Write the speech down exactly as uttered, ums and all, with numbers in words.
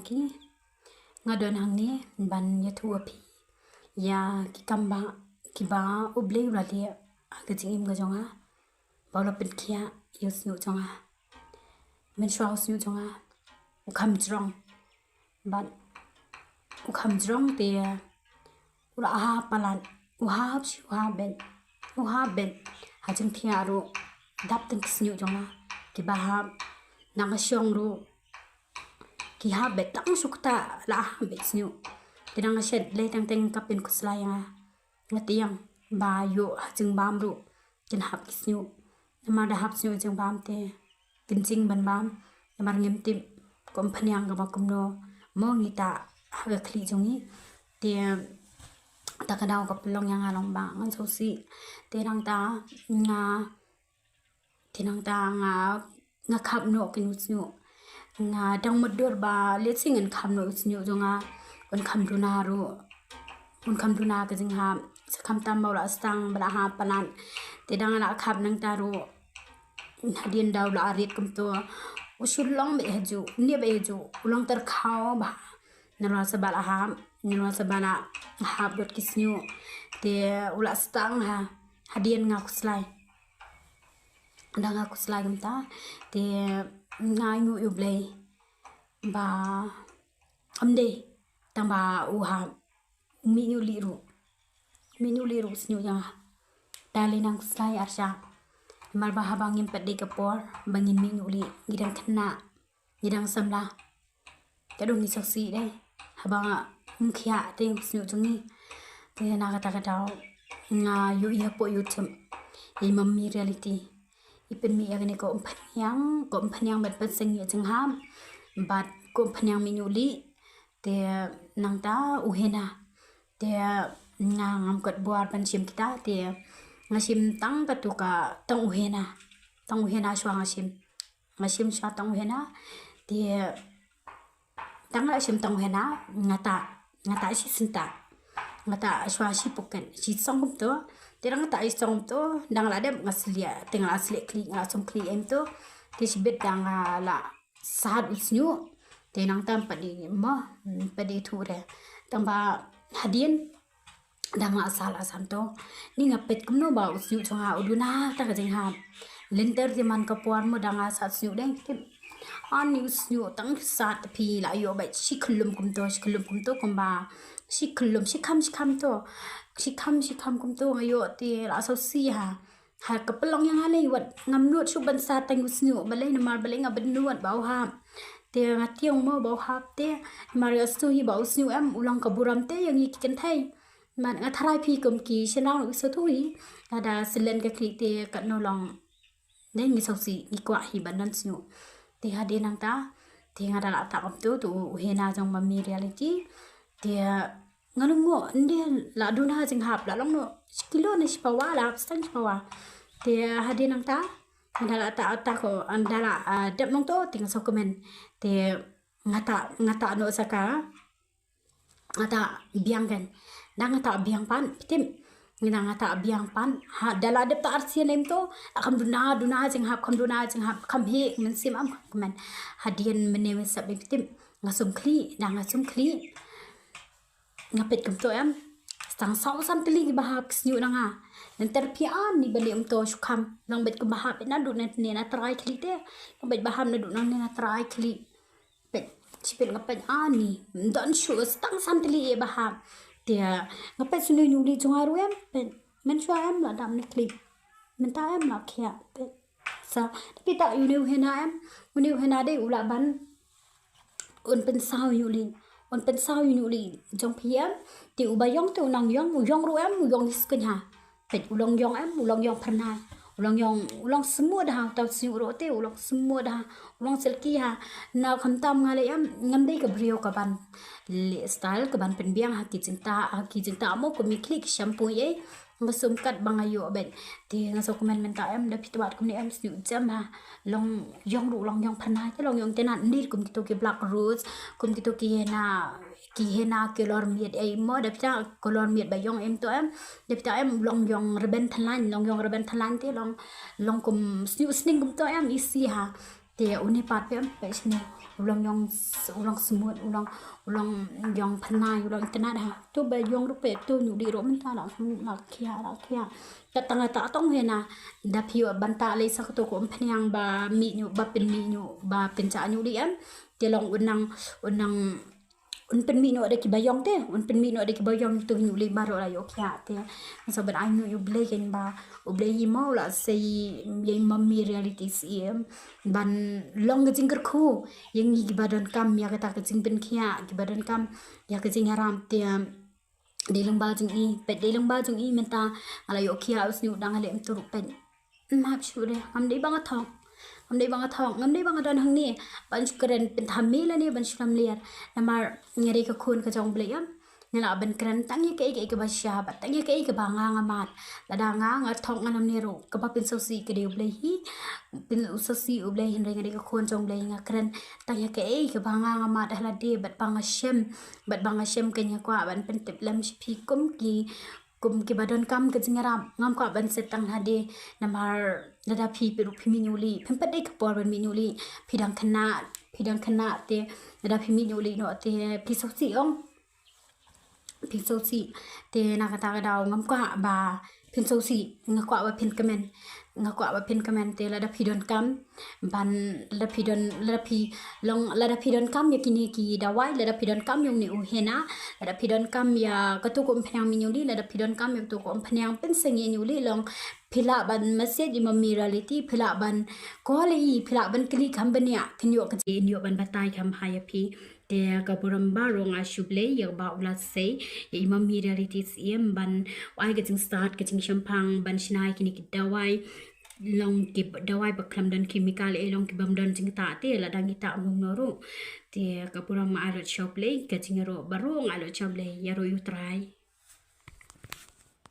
Ki, nga don hangne ban ïathuh ïa phi ïa ki kam ba, kiba U Blei u la leh ha ka jingim ka jong nga, ba u la pynkhiah ïa u shñiuh jong nga. Mynshuwa u shñiuh jong nga u kham jrong, bad u kham jrong te u la hap palat, u hap shi, u hap beit, u hap beit. Ha jingthiah ruh dap tang ki shñiuh jong nga kiba hap. Na ka shong ruh ki hap beit, tang shu ktah la hap beit shñiuh. Te na ka shet lei teng teng ka pynkhuslai ïa nga. Nga tieng ba ïoh ha jingbam ruh kin hap ki shñiuh. Namar da hap shñiuh ha jingbam te kin jing ban bam. Namar ngim tip ko umphniang kaba kumno mo ngi ta ha ka khlieh jong ngi. Te ta ka daw ka pynlong ïa nga long ba ngan sngewsih. Te nangta nga, te nangta nga, nga khap noh kine ki shñiuh. Nga dang mutdur ba lehse ngan khap noh u shñiuh jong nga, un kham duna ruh, un kham duna ka jinghap. Sa khamtam ba u la sdang ba la hap palat. Te dang la khap nangta ruh, hadien da u la rit kumto, u shu long beit hajuh, ne beit hajuh, u long tyrkhaw bha. Nalor sa ba la hap, nalor sa ba la hap dot ki shñiuh. Te u la sdang ha, hadien nga khuslai. Da nga khuslai kumta te nga ainguh ïa U Blei ba ym dei tang ba u hap, u mih ñiuh lieh ruh, mih ñiuh lieh ruh u shñiuh jong nga. Da lei nang khuslai arshah. Namar ba haba ngim pat dei ka por ba ngin mih ñiuh lieh, ngi dang khynnah, ngi dang samla. Ka dang ngi sngewsih dei haba ngim khiah te u shñiuh jong ngi. Te na kata ka daw nga ïohi hapoh YouTube ïa i Mummy Reality, i pynmih ïa kane ka umphniang, ka umphniang bad pynseng ïa jinghap bad ka umphniang mih ñiuh lieh. Te nangta u hena, te nga ngam kot bor ban shim kita, te nga shim tang katu ka, tang u hena, tang u hena shuwa nga shim. Nga shim shuwa tang u hena. Te tang la shim tang u hena, nga ta, nga ta shi synta, nga ta shuwa shi puken, shi song kumto. Te dang nga ta shi song kumto, dang la dep nga slieh, te nga la slieh khlieh, nga la sum khlieh em to. Te shibit dang la sat u shñiuh. Te nangta pat dei mo, pat dei thuh re. Tang ba hadien dang la sat la sat to, ni nga peit kumno ba u shñiuh jong nga u duna ta ka jinghap. Lynter te man ka por mo dang la sat shñiuh deng. Ani u shñiuh tang sat phi la ïoh beit shi khyllum kumto, shi khyllum kumto kumba, shi khyllum, shi kham, shi kham to, shi kham, shi kham kumto nga ïoh te la sngewsih ha. Ha ka pynlong ïa nga lei wat ngam nud shuh ban sat tang u shñiuh, balei namar balei nga pynnud ba u hap. Te nga tieng mo ba u hap te, namar ïa u shñiuh hi ba u shñiuh em u long ka burom te ïa ngi ki kynthei. Namar nga tharai phi kum ki shynrang ruh ki sngewthuh hi, lada slen ka khlieh te katno long. Dei ngi sngewsih, ngi kwah hi ban don shñiuh. Te hadien nangta te nga da la tap kumto, to u hena jong Mummy Reality. Te nga nang mo, nde la duna jinghap, la long noh shi kilo ne shi pawa, la hap stan shi pawa. Te hadien nangta nga da la ta, ta ko, nga da la, ah, dep nangto, te nga sngewkmen. Te nga ta, nga ta noh sa ka, nga ta biang kan. Da nga ta biang pan, phi tip. Nga da nga ta biang pan. Ha, da la dep ta arsien em to, la kham duna, duna jinghap, kham duna jinghap, kham heh mynsiem, am kham kmen. Hadien mynne mynstep em, phi tip. Nga sum khlieh, da nga sum khlieh. Nga peit kumto em. Tang saw san tylli kiba hap ki shñiuh na nga. Lynter phi ani ba leh kumto shu kham. Long beit kumba hap naduh nangne na trai khlieh te. Long beit ba hap naduh nangne na trai khlieh. Peit, shi peit nga peit ani. Don shu tang san tylli ïa ba hap. Te nga peit shu ñiuh lieh jong nga ruh em. Peit, mynshuwa em la dap ne khlieh. Mynta em la khiah. Peit. Sa, te phi ta ïa une u hena em. Une u hena dei u lah ban un pynsaw ïa u lieh, un pynsaw ïa u lieh jong phi em. Te uba ïong te u nang ïong, u ïong ruh em, u ïong ïa skun ha. Peit, u long ïong em, u long ïong phyrnai. U long ïong, u long smooth ha, uta u shñiuh ruh te u long smooth ha, u long silky ha. Na khamtam nga leh em, ngam dei ka briew kaban leh style, kaban pynbiang ha ki jingtah, ha ki jingtah mo, kum ki khlieh, ki shampoo ei. Nga sum kat ba nga ïoh beit. Te nga sngewkmen mynta em, da phi tbat kumne em, shñiuh jem ha. Long ïong ruh long ïong phyrnai, te long ïong itynnad, ym dei kum kito ki black rose, kum kito ki hena, ki hena color miet ei mo, da phi ta color miet ba ïong em to em. Da phi ta em long ïong rben thlain, long ïong rben thlain te long, long kum shñiuh sning kumto em, isi ha. Te une pat phi em, peit shane. U long ïong s-, u long smut, u long, u long ïong pynai, u long internet ha. To ba ïong ruh peit to, ïoh dih ruh mynta la, la khia, la khia. Ka tang ta tong hena, da phi ban ta lei sa kato ka umphniang ba mih ïoh, ba pynmih ïoh, ba pynjah ïoh dih em. Te long u nang, u nang, un pynmih ïoh da kiba ïong te, un pynmih ïoh da kiba ïong to ïoh lei baroh la ïoh khia te. Sa ban ai ïoh U Blei kein ba, U Blei hi mo la sei ïa i mummy reality siem. Ban long ka jingkyrkhu ïa ngi kiba donkam ïa kata ka jingpynkhiah, kiba donkam ïa ka jingïarap te. Dei lyngba jong i, peit dei lyngba jong i mynta nga la ïoh khia u sniewdang ale em turu peit. Map shu de, ngam dei ba nga thok. Ngam dei ba nga thok, ngam dei ba nga don hangne ban shu kren pynthame lane ban shu lamler. Namar nga dei ka khun ka jong U Blei em. Nga lah ban kren tang ïa kaei kaei kaba shisha bad tang ïa kaei kaba nga nga mad. Lada nga nga thok nga lamler ruh, kaba pynsngewsih ka dei U Blei hi. Pynsngewsih U Blei, hynrei nga dei ka khun jong U Blei, nga kren tang ïa kaei kaba nga nga mad ha lade bad ba nga shem, bad ba nga shem. Kein nga kwah ban pyntip lem sha phi kum ki, kum kiba donkam ka jingïarap. Ngam kwah ban set tang ha lade, namar lada phi, phi ruh phi mih ïoh lei, phim pat dei ka por ban mih ïoh lei. Phi dang khynnah, phi dang khynnah te, lada phi mih ïoh lei noh te phi sngewsih ong. Phi sngewsih. Te na kata ka daw ngam kwah ba phin sngewsih, nga kwah ba phin kmen. Nga kwah ba phin kmen te lada phi donkam ban, lada phi don, lada phi long, lada phi donkam ïa kine ki dawai, lada phi donkam ïa une u henna, lada phi donkam ïa kato ka umphniang mih ïoh lei, lada phi donkam ïa kato ka umphniang pynsangeh ïoh lei, long phi lah ban message i mummy reality, phi lah ban call i, phi lah ban kylli kham bniah, kin ïoh ka jingïoh ban batai kham bha ïa phi. Te ka burom baroh nga ai sha U Blei ïa kaba u la sei ïa i mummy reality siem ban ai ka jingstad, ka jingshemphang ban shna ïa kine ki dawai. Long ki dawai ba khlem don chemical, eh, long ki bym don jingtah te, lada ngi tah mung no ruh. Te ka burom nga ai lut sha U Blei, ka jingïaroh baroh nga ai lut sha U Blei, ïaroh ïa U Trai.